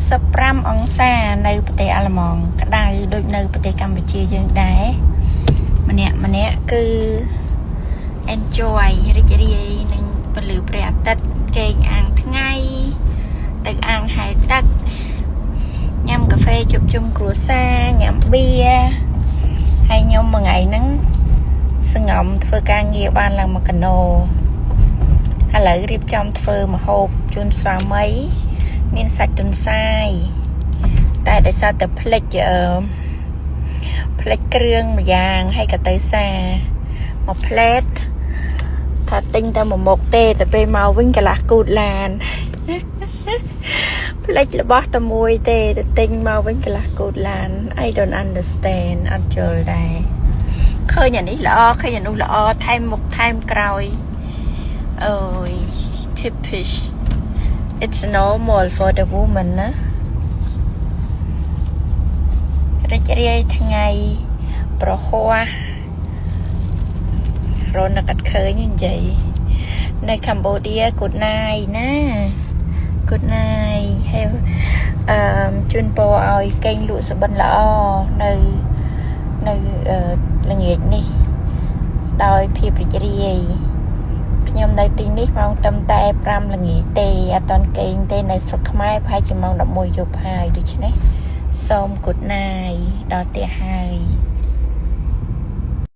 35អង្សានៅប្រទេសអាល្លឺម៉ង់ក្តៅដូចនៅប្រទេសកម្ពុជាយើងដែរម្នាក់ម្នាក់គឺ enjoy រីករាយនឹងពន្លឺព្រះអាទិត្យគេងអាងថ្ងៃទៅអាងហែលទឹកញ៉ាំកាហ្វេជួបជុំគ្រួសារញ៉ាំបៀហើយខ្ញុំមួយថ្ងៃហ្នឹងសង្ងំធ្វើការងារបានឡើងមកកណោឥឡូវរៀបចំធ្វើម្ហូបជូនស្វាមី មានសាច់ទន្សាយតែដោយសារតែផ្លិចអឺផ្លិចគ្រឿងម្យ៉ាងហើយក៏ទៅសាមកផ្លែតថាទិញតែមួយមុខទេតែពេលមកវិញកន្លះគូតឡាន ផ្លិចរបស់តែមួយទេតែទិញមកវិញកន្លះគូតឡាន I don't understand អត់យល់ដែរឃើញអានេះល្អឃើញអានោះល្អថែមមុខថែមក្រោយអើយ typish. It's normal for the woman ណារីករាយថ្ងៃប្រហ័សរនឹកអត់ឃើញនិយាយនៅកម្ពុជា good night ណា good night ហើយអឺជូនពរឲ្យកេងលក់សុបិនល្អនៅនៅល្ងាចនេះ ដោយភាពរីករាយខ្ញុំនៅទីនេះម៉ោងត្រឹមតែ5ល្ងាចទេអត់ទាន់គេងទេនៅស្រុកខ្មែរប្រហែលជាម៉ោង11យប់ហើយដូច្នេះសូម good night ដល់ផ្ទះហើយ។